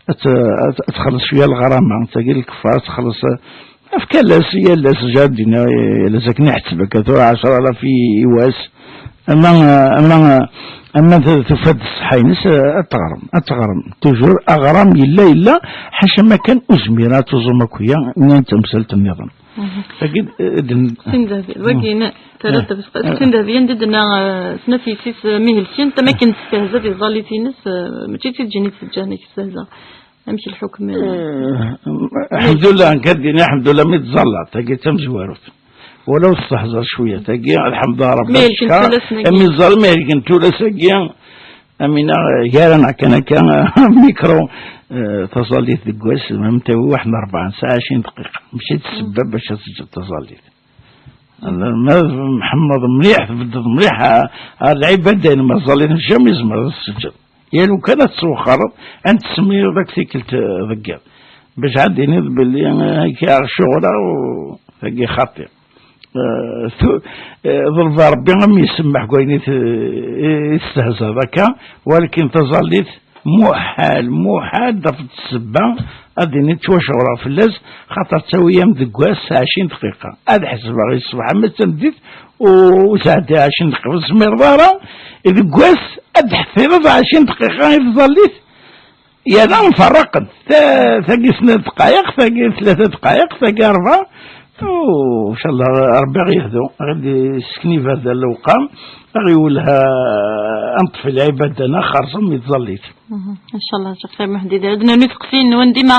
ad t-, ad t-, ad txelleṣ cwiya lɣrama, tagi lkeffara ad txelleṣ, eh, efk-as yal ass, jardin, eh, yal ass akken iḥetteb akka tura ɛecra alaf i, i wass, ama, ama, ama t-, tufa-d ṣṣeḥḥa-ines, eh, ad teɣrem, ad teɣrem. Toujours, aɣram yella, yella, ḥaca ma kan ur zmireɣ ad tuẓum akk-ya, nnan tamsalt nniḍen. Mhm. Tagi, eh, d-, Sin Dehbiya, wagi, ne, terra tabesqet. Sin Dehbiya, anda d-tenna, eh, snat yessi-s, eh, mi helken, tama akken testehza di tẓallit-ines, eh, mačči d tiǧǧin i teǧǧa, nekk testehza. Amek lḥukm? Eh, alḥemdulillah, nekk ad d-iniɣ, alḥemdulillah, mi tẓalla, tagi d tamezwarut. Walaw testehza cwiya, tagi, alḥemdulillah, Rebbi. Mi helken tullas-nni. Ami tẓalla, mi helken tullas-agi, amina, gar-aneɣ kan akka, mikro, eh, taẓallit deg wass, ma tawi waḥed n rebɛa ssaɛa, ɛecrin dqiqa. Mačči d ssebba bac ad teǧǧeḍ taẓallit. Ma mḥemmeḍ mliḥ, tbeddeḍ mliḥ, ar, ar lɛibada-inem, ma tẓallit, jamais tzemreḍ ad teǧǧeḍ. Ya lukan ad tettwexxareḍ, ad n-tesmireḍ akk tikkelt, eh, deg yiḍ. Bac ad d-tiniḍ belli, eh, akka ccɣel-a, u tagi xaṭi. Eh, tu-, eh, ḍleb Rebbi am yessemmeḥ deg wayen i t-, i, i testehzaḍ akka, walakin taẓallit muḥal, muḥal, d ɣef ssebba ad d-tiniḍ ttwaceɣleɣ fell-as, xaṭer ttawi-yam deg wass ɛecrin dqiqa. Ad ḥesbeɣ i ṣṣbeḥ ama d tameddit, u, u sɛeddi ɛecrin dqiqa. Ur tezmireḍ ara deg wass ad d-tḥeffiḍeḍ ɛecrin dqiqa i tẓallit. Yerna mferraqen. Ta-, tagi snat dqayeq, tagi tlata dqayeq, tagi rebɛa. U, ncallah, Rebbi ɣ-yehdu, ɣ-d-yessken iberdan lewqam, ɣ-yewleh, ad neṭṭef lɛibada-nneɣ xerṣum mi tẓallit. Mhm. Ncallah, Ǧeɣ Xir Meḥdi, d nernu teqsiyin-nwen dima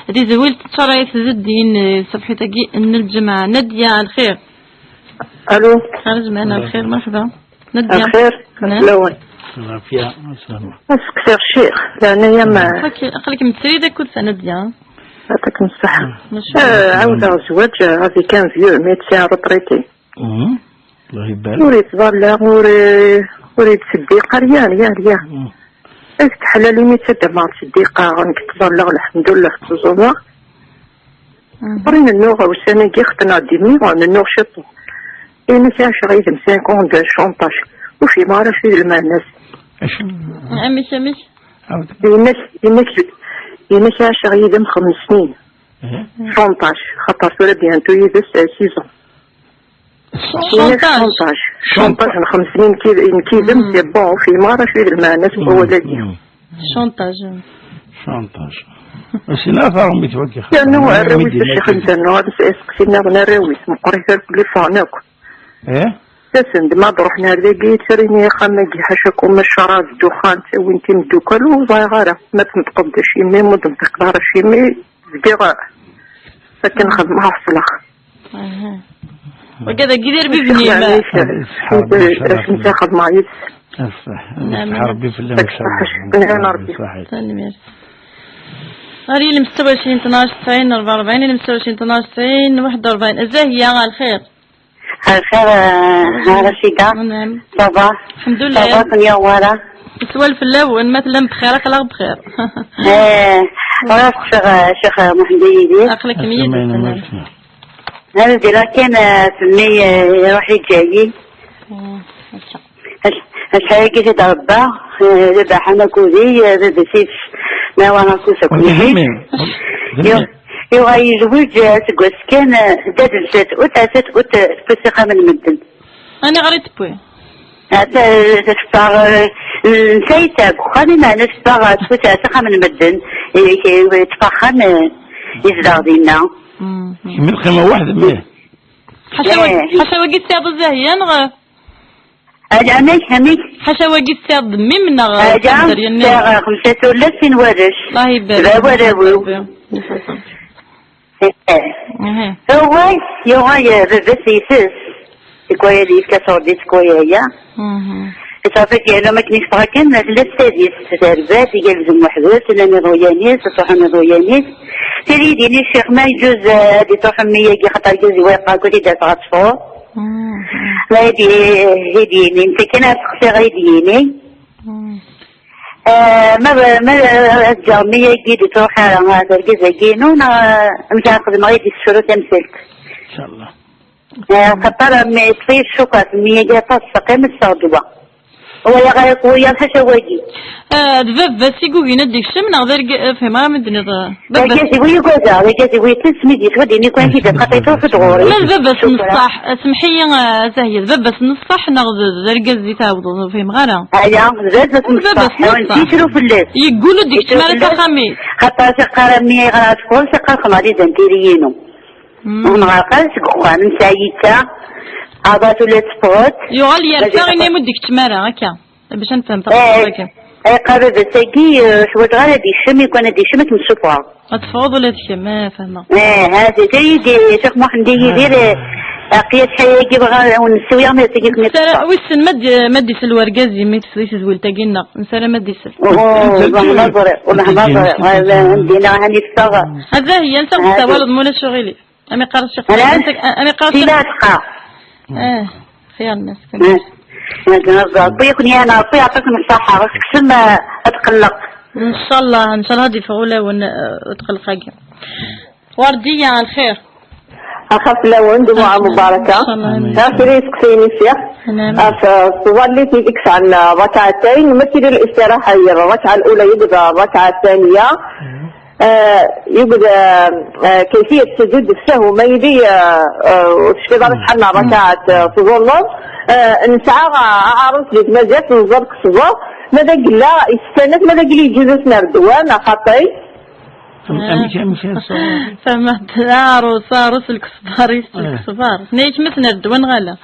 di tedwilt ttara-yas din, eh, ṣṣebḥit-agi n lǧemɛa. Nadya, lxir. Allo. Xir lǧemɛa, lxir, merḥba. Nadya. Lxir, naam. Lawan. Lɛafya, assalam. Aseqsi ccix, leɛnaya ma. Aql-ikem tesrid akked Nadya. Yɛṭikem ṣṣeḥḥa. Maca. Eh, ɛawdeɣ zzwaǧ, eh, avec un vieux médecin retraité. Mhm. Allah ibarak. Ur yettḍalla, ur, ur yettseddiq, rien, rien, rien. Mhm. Ad teḥla limite ad d-ameɣ ttseddiqeɣ, nekk ttḍalleɣ, lḥemdullah, ttuẓumeɣ. Mhm. Après nennuɣ ussan-agi xeṭṭneɣ dimi, nennuɣ ciṭṭ. Inek ɛaceɣ yid-m cinq ans de chantage. Ur fhimeɣ ara acu i d lmeɛna-s. Acu? Amek, amek? Inek, inek, inek ɛaceɣ yid-m xems snin. Eh? Chantage. Xaṭer tura bientôt yid-s, eh, six ans. Chantage. Chantage. Chantage n xems snin kid-, n kid-m, mm, c'est bon, ur fhimeɣ ara acu i d lmeɛna-s n wawal-agi. Mm. Chantage. Chantage. Sin ara taɣmit wagi. Yernu arraw-is, a Ccix, ndernu ad s-, iseqsi nniḍen arraw-is, meqqrit irkelli ffɣen akk. Eh? Ttasen-d, ma d-ruḥen ar dagi, ttrin-iyi axxam-agi, ḥaca kum ccrab, ddexxan, ttawin timeddukal, ur ẓriɣ ara. Ma tneṭqeḍ d acimi, ma ur d-tneṭqeḍ ara acimi, zgiɣ akken xedmeɣ ḥeṣleɣ. Aha. Wagi d argaz d arbib-nni, ma. Acu n xedmeɣ yid-s? Ṣṣeḥ, Rebbi fell-am, ncallah. Ṣṣeḥ. Tanemmirt. Ar yilem ستة وعشرين اثناش تسعين أربعة وأربعين, yilem ستة وعشرين اثناش تسعين واحد وأربعين. Zahiya, lxir. Lxir, eh, a Racida. Naam. Ça va? Alḥemdulillah. Ça va, Sonia Wara? Swal fell-awen, ma tellam bxir, aql-aɣ bxir. Eh, ɣas Ccix, Ccix Muḥend Yidir. Aql-ikem yid-s. Ad d-iniɣ kan, eh, f mmi, eh, iruḥ iǧǧa-yi. Mm, akka. Ac-, acḥal-agi i t-id-rebbaɣ, eh, d abaḥan akkudi, eh, d adasif, ma wa akkuz akkudi. Yuɣ-, yuɣal yezweǧ, eh, seg wass kan, eh, dad-nsent, ur tɛassa, ur t-, tewwi s axxam n medden. Aniɣer i tewwi? Ata, teffeɣ, eh, netta yesɛa deg uxxam, imeɛna teffeɣ, eh, tewwi s axxam n medden, eh, teffeɣ axxam, eh, yezdeɣ dinna. Mhm. Kemm teqqimeḍ weḥd-m, ih. Ḥaca wagi, eh, ḥaca wagi tesɛiḍ a Zahya, neɣ? Ala, amek, amek? Ḥaca wagi tesɛiḍ mmi-m, neɣ? Ala, sɛiɣ xemsa tullas, sin warrac. Allah ibarik. Tebɛa warraw-iw. Ihi. Away, yuɣal baba-s yefes. Deg waya ad yefk aṣurdi seg waya-ya. Mhm. Ṣafi, yernu ma akken yeffeɣ akken, tella tsadist, terbat, igelzem weḥd-s, llan iḍuyan-is, ṣuḥun iḍuyan-is. Tili din i ccix ma yeǧǧuz, eh, ad d-iṣuḥ mmi-agi, xaṭer argaz-iw yeqqar-d ad d-aseɣ ad teffɣeḍ. Mhm. Ma ad d-, ad d-yini, netta kan ad seqsiɣ ad d-yini. Mhm. Eh, ma, ma ad ǧǧeɣ mmi-agi d-iṣuḥ ara, eh, d argaz-agi-inu, neɣ, eh, amek ara xedmeɣ ad d-yessefru tamsalt? Incallah. Eh, xaṭer mi yeṭṭef-iyi ccukat, mmi-agi aṭas, teqqim ad tesseɣ ddwa. Wiyaḍ, wiyaḍ ḥaca wagi. Eh, d baba-s i yugin ad d-ikcem, neɣ d arg-, eh, fhimeɣ ara mi d-tenniḍ, eh, baba-s. D argaz-iw i yugadeɣ, d argaz-iw yeṭṭes mi d-yeswa din, i kan tid xaṭi tuɣ-d ɣur-i. Ma d baba-s n ṣṣeḥ, eh, semḥ-iyi, eh, a Zahya, d baba-s n ṣṣeḥ neɣ d, d argaz i tɛawdeḍ, ur fhimeɣ ara. Aya, d baba-s n ṣṣeḥ, d baba-s n ṣṣeḥ. Ur yettru fell-as. Yeggul ur d-ikeččem ara s axxam-is. Xaṭer as-iqqar a mmi, ayɣer ara teffɣeḍ? As-iqqar xemɣer-i d antiri-inu. Hmm. Ur nɣerq ara seg uxxam, nesɛa yitta, aḍat ula teffɣet. Yuɣal yerfa, ini-am ur d-ikeččem ara, akka. Bac ad nefhem taqsiṭ-agi. Eh, eh, yeqqar baba-s-agi, eh, ḥwaǧeɣ ara ad ikcem, i kan ad ikcem ad t-nessufɣeɣ. Ad teffɣeḍ ula d kemm, eh, fehmeɣ. Eh, ha, d, d, d, Ccix Muḥend Yidir, eh, aql-i acḥal-agi bɣa ad wen-nessiwleɣ, ma d tagi kem-, wissen ma d-, ma d-isel wergaz-im i tedwilt-agi-nneɣ. Nessaram ad d-isel. Oh, oh, wallah ma ẓriɣ, wallah ma ẓriɣ. Dinna hani teffeɣ. Ada hi, anta ɣ-tessawaleḍ, ma ulac uɣilif? Am iqqar Ccix Muḥend, am iqqar Ccix Muḥend. Eh, xir-nnes. Eh, Rebbi yakun-iɛin, Rebbi yeɛṭiken ṣṣeḥḥa, ad teksem, eh, atqelleq. Ncallah, ncallah ad yeffeɣ ulawen, eh, utqelleq-agi. Werdiya, lxir. Axir fell-awen, jumuɛa mubaraka. Ncallah, amin. Ɣef kra yesteqsiyen i Ccix. Naam. Ɣef, eh, tẓallit i yesɛan, eh, rakɛatayn, mačči d listiraḥa, rakɛa lula yebda rakɛa taniya. Eh, yugad, eh, eh, kayfiyat sujud sahw, ma yili, eh, eh, ur tecfiḍ ara acḥal n rakaɛat, eh, tẓulleḍ, eh, nesɛa, eh, aɛarus di tmaziɣt, neẓẓa deg ṣṣber, ma d agella, yessanat, ma d agella yeǧǧuz-as n ar ddwa, neɣ xaṭi? Am-, amek, amek, amek? Fehmeɣ-d, aɛarus, aɛarus n lkesbar, yes, eh, lkesbar. Nna-yak ma s n ar ddwa neɣ ala?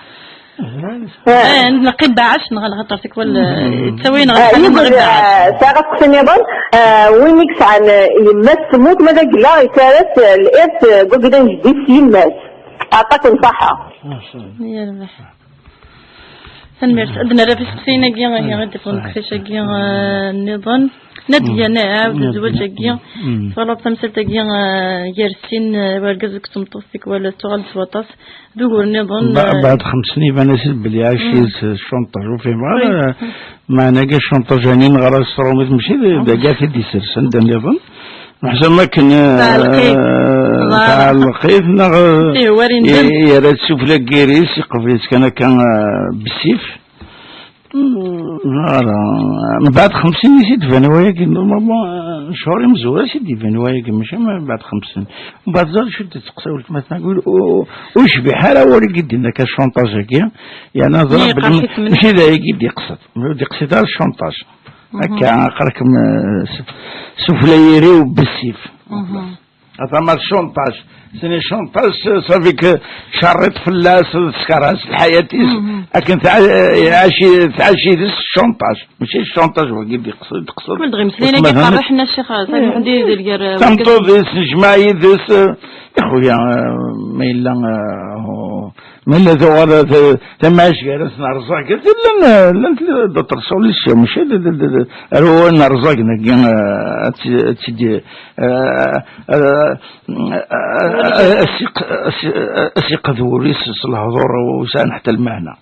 Eh, neqqim baɛac, neɣ lxaṭer tikwal, eh, yettawi-neɣ, eh, lḥal, yugad, neɣ baɛac. Eh, sɛiɣ aseqsi niḍen, eh, win i yesɛan, eh, yemma-s temmut, ma d agella, yettara-s, eh, l'irt, eh, deg wagdan jeddi-s s yemma-s. Aṭak n ṣṣaḥa. Yerbeḥ. Tanemmirt. Ad nerr ɣef iseqsiyen-agi, ihi, ad d-iffɣen deg uqcic-agi, eh, niḍen. Nadiya, mm, nɛawed, mm, zzwaǧ-agi. Mm. Twalaḍ tamsalt-agi, eh, gar sin, eh, wergaz akked tmeṭṭut, tikwal tuɣal s waṭas. D ugur niḍen, ba-, eh, beɛd xemsin iban-as belli iɛac-it ccanṭaj, ur fhimeɣ ara. Oui. Meɛna-agi ccanṭaj-ani neɣra s trumit, mačči d, d agi i t-id-isers, anda nniḍen. Meḥsub akken, eh, tɛelleq-it. Tɛelleq-it, neɣ, eh, i-, yerra-d sufella n yiri-s, iqbel-itt kan akka, eh, bessif. Voilà. Mbeɛd xemsin i s-id-iban wayagi, normalement, eh, cchur imezwura i s-id-iban wayagi, mačči mbeɛd xemsin. Mbeɛd ẓer acu d-teqsa weltma-tneɣ, ur, ur, ur yecbiḥ ara wawal i d-yenna akka ccanṭaj-agi, yerna ẓer belli mačči d ayagi i d-yeqsed, ur d-yeqsid ara ccanṭaj. Mhm. Akka, aql-ikem, eh, s-, sufella n yiri-w bessif. Mhm. Atamar ccanṭaj. Sani ccanṭaj, ça veut que tcerriḍ fell-as, tsekkeṛ-as lḥayat-is, mhm, akken tɛa-, tɛac-, tɛac yid-s ccanṭaj. Mačči ccanṭaj wagi d-iqsed, d-iqsed. Kul dɣi imeslayen-agi qerriḥen a Ccix Saɛid Muḥend Yidir gar, eh, tameṭṭut-is, nejmaɛ yid-s, eh, ya xuya, eh, ma yella, eh, ma yella tuɣal, eh, tamɛict gar-asen rẓaget, llan, eh, llant d'autres solutions, mačči d, d, d, d, ar wawal n rẓagen-agi, eh, ad tt-, ad tt-id-, eh, eh, eh, eh, as-iq-, as-, eh, as-iqed wul-is s lehdur ur sɛan ḥetta lmeɛna.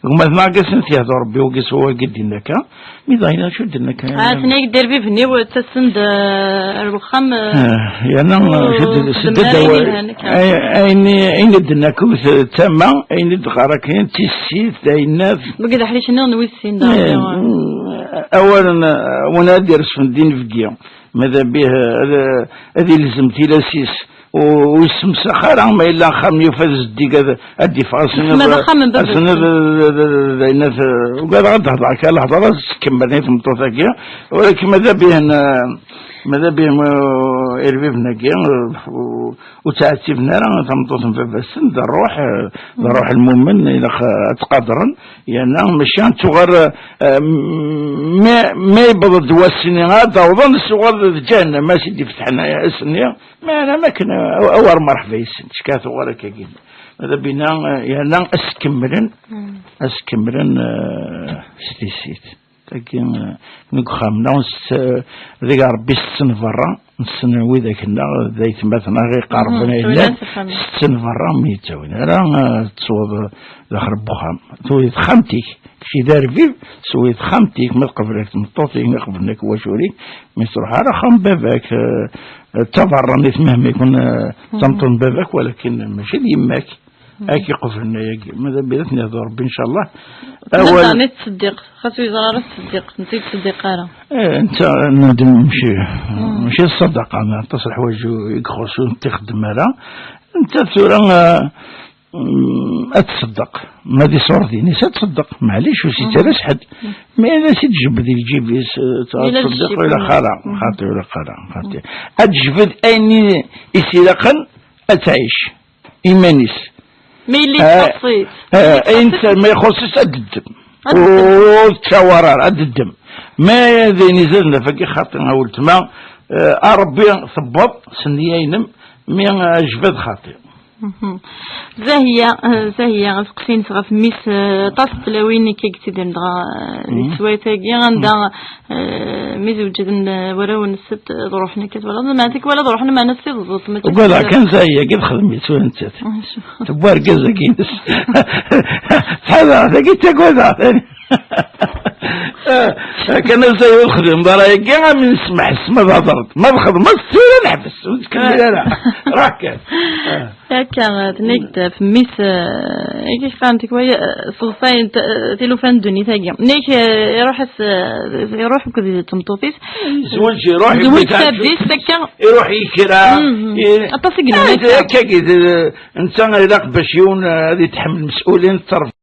Gma-tneɣ ass-n t-yehder Rebbi wagi s wawagi d-yenna akka, mi d ayen acu d-yenna akka. Ah, tenna-yak-d irbiben-iw ttasen-d, eh, ar wexxam, eh, eh, yerna, eh, ur xeddmen ara ayen yelhan akka. Ay-, ayen, ayen i d-yenna akka, tama, ayen i d-ɣer akka, tissit, d ayennat. Wagi d aḥric-nniḍen wis sin, eh, awalen, eh, win ad d-iresfen d inebgi. Mada bih, eh, ad, ad ilzem tilas-is, u, u yessemsax ara, ma yella axxam yufa d zeddig ad, ad d-iffeɣ, asen-, ma d axxam n baba-s. Asen-, d, d, d, d, d, d, ayen ad, ugadeɣ ad d-hḍeṛ kan lehḍeṛ, ad tt-tkemmel i tmeṭṭut-agi, walakin mada bih, eh, mada bih, eh, Irbiben-agi, eh, ur ttɛettiben ara tameṭṭut n baba-sen, d ṛṛuḥ, eh, d ṛṛuḥ lmumen, ilaq, eh, ad tt-qadren, yerna mačči ad tuɣal, eh, ma, ma yewweḍ-d wass-nni ad d-awḍen, tuɣal d ǧahennama i d-ifetḥen ass-nni, meɛna am akken, eh, a wer merḥba yes-sen, ticki tuɣal akkagi. Ma d abina, eh, yerna ad s-kemmlen, ad s-kemmlen, eh, s tissit. Tagi, eh, deg uxxam-nneɣ, nett-, deg Ṛebbi setten berra, nessen widak-nneɣ, d aytmaten-nneɣ i iqerben, mhm, ayla, setten berra, mi yettawin ara, eh, tesweḍ, eh, daxel n uxxam. Tuwi texxamt-ik, kečč d arbib, teswi texxamt-ik, ma tqebel-ak tmeṭṭut-ik, ma qeblen-ak wacul-ik, mi truḥ ar axxam n baba-k, eh, d taberranit mehma ikun, eh, d tameṭṭut n baba-k, walakin mačči d yemma-k. Ad k-iqeblen ayagi. Ma d abrid ad ten-yehdu Rebbi, ncallah. Awal. Netta nettseddiq, xas ur yeẓra ara tettseddiq, netta ur yettseddiq ara. Eh, netta nendem mačči, mačči d ṣṣadaqa, aṭas n leḥwayeǧ i ixuṣṣen ur t-ixeddem ara. Netta tura, eh, mm, ad tṣeddeq. Ma d iṣurdiyen-is ad tṣeddeq. Maɛlic, ur s-yettara s ḥedd. Mi ara s-id-jbed di lǧib-is, eh, ad tṣeddeq, ur ilaq ara. Xaṭi, ur ilaq ara. Xaṭi. Ad tejbed ayen i, i s-ilaqen, ad tɛic iman-is. Ma yella, eh, yettxaṣṣi-t. Eh, ayen ma ixuṣṣ-it ad d-ddem. Ad d-ddem. Ur tettcawar ara, ad d-ddem. Ma d ayen izad nafagi xaṭi a weltma, eh, a Rebbi tewweḍ s nniya-inem, mi, eh, ajbad xaṭi. Mhm. Zahiya, eh, Zahiya, aseqsi-ines ɣef mmi-s, eh, aṭas n tlawin i k-yettidiren dɣa, eh, di teswiɛt-agi, anda Eh, mi zewǧen, eh, warraw-nnes, ad ruḥen akka twalaḍ, meɛna tikwal ad ruḥen, meɛna s tiẓeḍ, mačči s ugadeɣ kan Zahiya-agi texdem-itt tura nettat. Tewwi argaz-agi-ines. Ttḥadareɣ, tagi ttagadeɣ tani. Eh, kan a Zahiya ur txedmeḍ ara yagi, am nesmeḥ, ma d-hedreḍ. Ma txedmeḍ, tura neḥbes, ur ttkemmil ara. Ruḥ kan. Eh. Akka, tenna-k-d ɣef mmi-s, eh, akka qqaren tikwal, eh, ṣṣeḍṣayen, eh, tilufa n ddunit-agi. Nnek, eh, iruḥ as, eh, iruḥ akked tmeṭṭut-is. Yezweǧ, iruḥ, yezweǧ tabdist, akka. Iruḥ yekra. Mhm. I-, aṭas i yellan, eh, akka. Akka, eh, netta ilaq bac yiwen, eh, ad yetḥemmel mes'ulin, terf-